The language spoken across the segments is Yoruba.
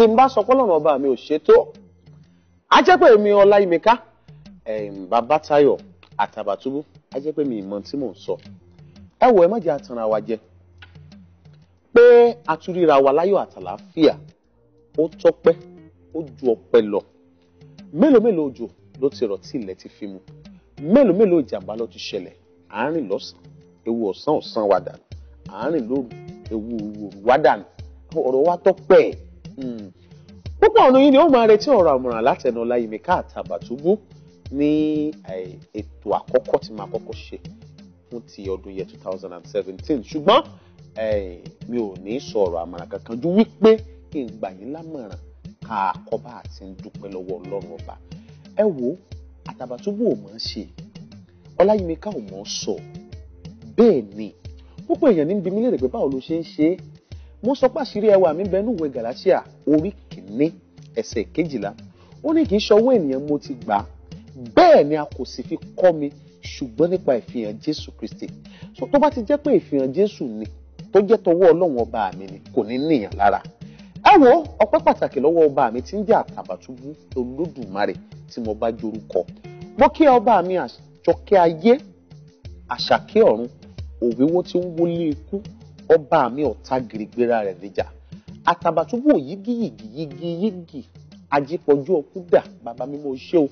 Tí n bá sọ pé Ọlọ́run ọba mi ò ṣe tó, á jẹ́ pé èmi Ọláyímíká Babátayọ̀ Àtàbàtúbú, á jẹ́ pé mi ìmọ̀ tí mò ń sọ. Ẹ wò, ẹ má jẹ́ àtànra wa jẹ pé a tún ríra wa láyọ̀ àtàlàáfíà. Ó tọ́pẹ́, ó ju ọpẹ́ lọ. Mélòó mélòó òjò ló ti rọ̀ tí ilẹ̀ ti fi mu, mélòó mélòó ìjàmbá ló ti ṣẹlẹ̀. Àárín lọ́sàn-án, ewu ọ̀sán ọ̀sán wa dànù, àárín lóru, ewu òru wa dànù. Ọ̀rọ̀ wa tọ́pẹ́. Púpọ̀ ọ̀nà yìí ni ó máa retí ọ̀rọ̀ àmọ̀ràn látẹnu Ọláyímíká Àtàbàtúbú ní ètò àkọ́kọ́ tí máa kọ́kọ́ ṣe fún ti ọdún yẹ 2017. Ṣùgbọ́n mi ò ní sọ ọ̀rọ̀ àmọ̀ràn kankan ju wípé kí n gbà yín lámọ̀ràn ká kọ́ bá àti ń dúpẹ́ lọ́wọ́ Ọlọ́run ọba. Ẹ wo, Àtàbàtúbú ò mọ̀ ń ṣe, Ọláyímíká ò mọ̀ ń sọ. Bẹ́ẹ̀ ni púpọ̀ èèyàn ní bí mi léèrè pé báwo ló ṣe ń ṣe é. Mo sọ pé àṣírí ẹwà mi bẹ nínú ìwé Gàlátíà orí 1 ẹsẹ̀ 12. Ó ní kì í ṣọwọ́ ènìyàn mo ti gbà á, bẹ́ẹ̀ ni a kò sì fi kọ́ mi, ṣùgbọ́n nípa ìfihàn Jésù Kristi. So tó bá ti jẹ́ pé ìfihàn Jésù ni tó jẹ́ tọwọ́ Ọlọ́run ọba mi ni, kò ní níyàn lára. Ẹ wo, ọpẹ́ pàtàkì lọ́wọ́ ọba mi tí ń jẹ́ Àtàbàtúbú Olódùmarè tí mo bá jorúkọ. Mo kí ọba mi àjọkẹ́ ayé, àṣàkẹ́ ọ̀run, òwíwó tí ń wọlé ikú, ọba mi ọ̀tá gírígbéra rẹ̀ níjà. Àtàbàtúbú yígí yígí yígí yígí, ajípọ̀jú ọkú dà, bàbá mi mo ṣe o.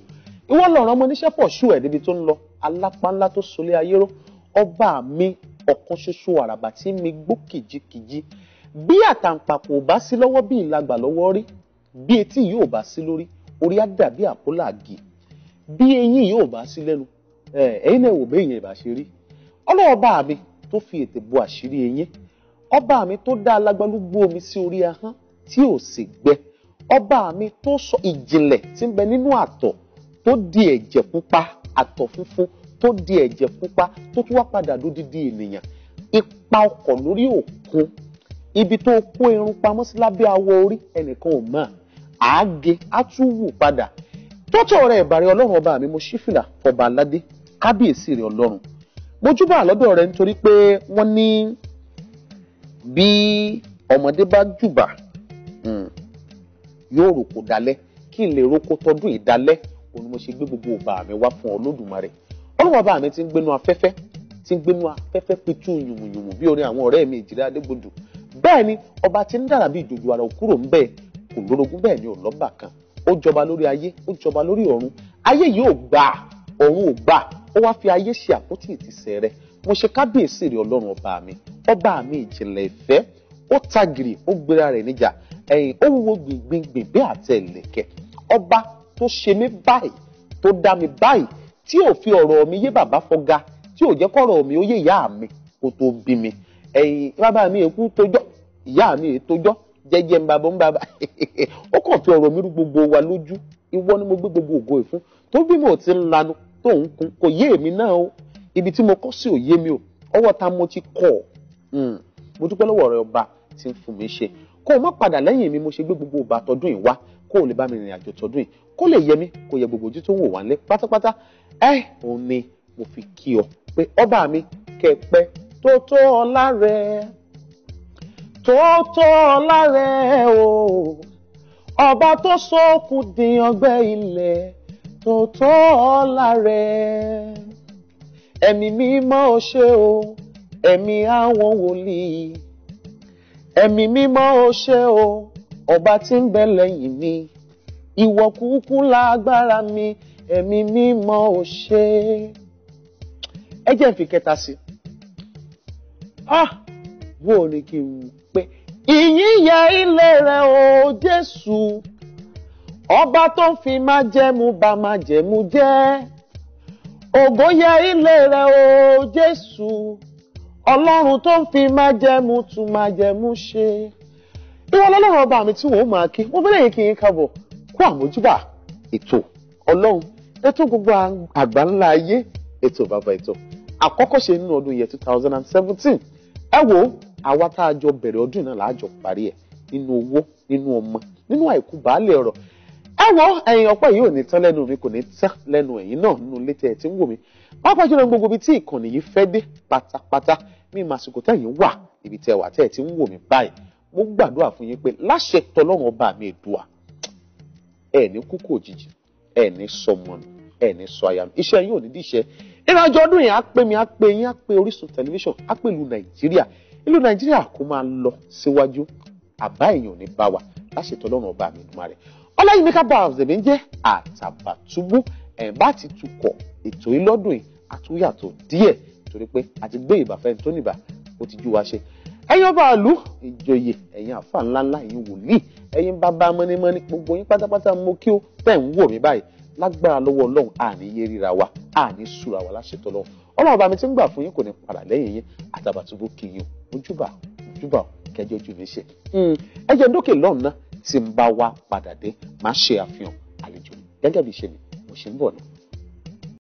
Ìwọ lọ̀rọ̀ ọmọ oníṣẹ́ pọ̀ ṣú ẹ̀ níbi tó ń lọ, alápá ńlá tó solé ayé ró, ọba mi ọ̀kan ṣoṣo àràbà tí mi gbó kìjikìji. Bí àtàǹpàkò bá sí lọ́wọ́ bí ìlagbà lọ́wọ́ rí, bí etí yóò bá sí lórí, orí á dàbí àpólàgì. Bí eyín yóò bá sí lẹ́nu, ẹ̀yin náà wò bí èèyàn ìbá ṣe rí. Ọlọ́wọ́ bá mi tó fi ètè bo àṣírí eyín, ọba mi tó dá alágbálúgbú omi sí orí ahọ́n tí ò sì gbẹ, ọba mi tó sọ ìjìnlẹ̀ tí ń bẹ nínú àtọ̀ tó di ẹ̀jẹ̀ pupa, àtọ̀ funfun tó di ẹ̀jẹ̀ pupa tó tún wá padà dódidi ènìyàn. Ipa ọkọ̀ lórí òkun, ibi tó kó irun pamọ́ sí lábẹ́ awọ orí, ẹnìkan ò mọ̀, àáge á tún wù padà. Tótó rẹ̀ ìbàrẹ̀ Ọlọ́run ọba mi, mo ṣí fìlà ọba aládé, kábíyèsí rẹ̀ Ọlọ́run. Mo júbà lọ́dọ̀ rẹ̀ nítorí pé wọ́n ní bí ọmọdé bá júbà yóò roko dalẹ̀. Kí n lè roko tọdún ìdalẹ̀, òun ni mo ṣe gbé gbogbo ọba mi wá fún Olódùmarè. Ọlọ́run ọba mi ti ń gbénu afẹ́fẹ́, ti ń gbénu afẹ́fẹ́ pitú yùmùyùmù bí orin àwọn ọ̀rẹ́ mi Ìjìrẹ́ Adégbodù. Bẹ́ẹ̀ ni ọba ti ń dára bí ìjòjò ara òkúrò ń bẹ́ẹ̀, kò lórogún bẹ́ẹ̀ ni ò lọ́bà kan. Ó jọba lórí ayé, ó jọba lórí ọ̀run. Ayé yìí ò gbà, ọ̀run ò gbà, ó wá fi ayé ṣe àpótí ìtìsẹ̀ rẹ̀. Mo ṣe kábíyèsí rẹ̀ Ọlọ́run ọba mi, ọba mi ìjìnlẹ̀ ìfẹ́. Ó tagìrì, ó gbéra rẹ̀ níjà, ẹ̀yìn ó wúwo gbìngbìngbìn bí àtẹ ìlẹ̀kẹ̀. Ọba tó ṣe mí báyìí, tó dá mi báyìí, tí ò fi ọ̀rọ̀ mi yé bàbá fọga, tí ò jẹ́ kọ́rọ̀ mi ó yé ìyá mi kó tó bí mi. Ẹ̀yìn bàbá mi èkú tójọ́, ìyá mi ètójọ́, jẹ́jẹ́ ń bàbá ń bàbá. Ó kàn fi ọ̀rọ̀ mi rú gbogbo wa lójú. Ìwọ ni mo gbé gbogbo ògo ẹ̀ fún. Tó bí mo ti ń lanu tó ń kun, kò yé èmi náà o. Ibi tí mo kọ́ sí ò yé mi o. Ọwọ́ ta mo ti kọ̀. Mo dúpẹ́ lọ́wọ́ rẹ ọba tí ń fún mi ṣe. Kó o má padà lẹ́yìn mi, mo ṣe gbé gbogbo ọba tọdún yìí wá, kó o lè bá mi rìnrìn àjò tọdún yìí, kó lè yẹ mí, kó yẹ gbogbo ojú tó ń wò wá nílé pátápátá. Òun ni mo fi kí ọ pé ọba mi kẹpẹ tó tó ọlá rẹ, tó tó ọlá rẹ o, ọba tó sókun dín ọgbẹ́ ilẹ̀, tó tó ọlá rẹ. Ẹ̀mí mímọ́ o ṣé o, ẹ̀mí àwọn wòlíì, ẹ̀mí mímọ́ o ṣé o, ọba tí ń bẹ lẹ́yìn mi, ìwọ kúkú lágbára mi, ẹ̀mí mímọ́ o ṣé. Ẹ jẹ́ n fi kẹta sí. Bó o ní kí n pé ìyìn yẹ ilé rẹ o Jésù, ọba tó ń fi májẹ̀mú bà májẹ̀mú jẹ́. Ògo yẹ ilé rẹ o Jésù, Ọlọ́run tó ń fi májẹ̀mú tún májẹ̀mú ṣe. Ìwọ Ọlọ́run ọba mi tí wọ́n máa kí, mo fẹ́rẹ̀ yìí kí n kábọ̀ kó àmójúbà ètò Ọlọ́run, ètò gbogbo àgbà ńlá ayé, ètò bàbá ètò àkọ́kọ́ ṣe nínú ọdún yẹ 2017. Ẹ wo, àwa tá a jọ bẹ̀rẹ̀ ọdún náà láàjọ parí ẹ̀, nínú owó, nínú ọmọ, nínú àìkú baálé ọ̀rọ̀. Ẹ wo, ẹ̀yin ọpẹ́ yìí ò ní tán lẹ́nu mi, kò ní tán lẹ́nu ẹ̀yin náà nínú ilé tẹ́ ẹ ti ń wò mí. Pàápàá jùlọ gbogbo ibi tí ìkànnì yìí fẹ́ dé pátápátá, mi màsìkò tẹ́yìn wà ibi tẹ́ wà tẹ́ ẹ ti ń wò mí báyìí. Mo gbàdúrà fún yín pé láṣẹ tọlọ́run ọba mi Èdùà, ẹ ní kúkú òjijì, ẹ ní sọmọnù, ẹ ní sọ aya nù, iṣẹ́ yín ò ní díṣẹ́. Ìrìnàjò ọdún yẹn á pé mi, á pé yín, á pé Orísun tẹlifíṣàn, á pé ìlú Nàìjíríà. Ìlú Nàìjíríà kó máa lọ síwájú, àbá èèyàn ò ní bá wa láṣẹ tọlọ́run ọba mi Èdùmàrè. Ọláyímíkà Babs èmi ń jẹ́ Àtàbàtúbú. Ẹ̀ bá ti tukọ̀ ètò yìí lọ́dún yìí àtúnyàtọ̀ díẹ̀, torí pé a ti gbé ìbàfẹ́ tó nìbà ó ti jú wa ṣe. Ẹ̀yin ọba ìlú, ìjòyè, ẹ̀yin àfa ńláńlá, ẹ̀yin wòlíì, ẹ̀yin bàbá mọ́nímọ́ní, gbogbo yín pátápátá mo kí ó tẹ̀ ń wò mí báyìí. Lágbára lọ́wọ́ Ọlọ́run, àní yé ríra wa, àní súra wa láṣẹ tọ́lọ́run. Ọlọ́run ọba mi ti ń gbà fún yín kò ní padà lẹ́yìn yín. Àtàbàtúbú kì í yín ojúbà ojúbà kẹjọ ojú mi ṣe. Ẹ jẹ́ dókè lọ́hùn náà, tí ń bá wa padà dé máa ṣe àfihàn àlejò gẹ́gẹ́ bí ṣe mi mo ṣe ń bọ̀ náà.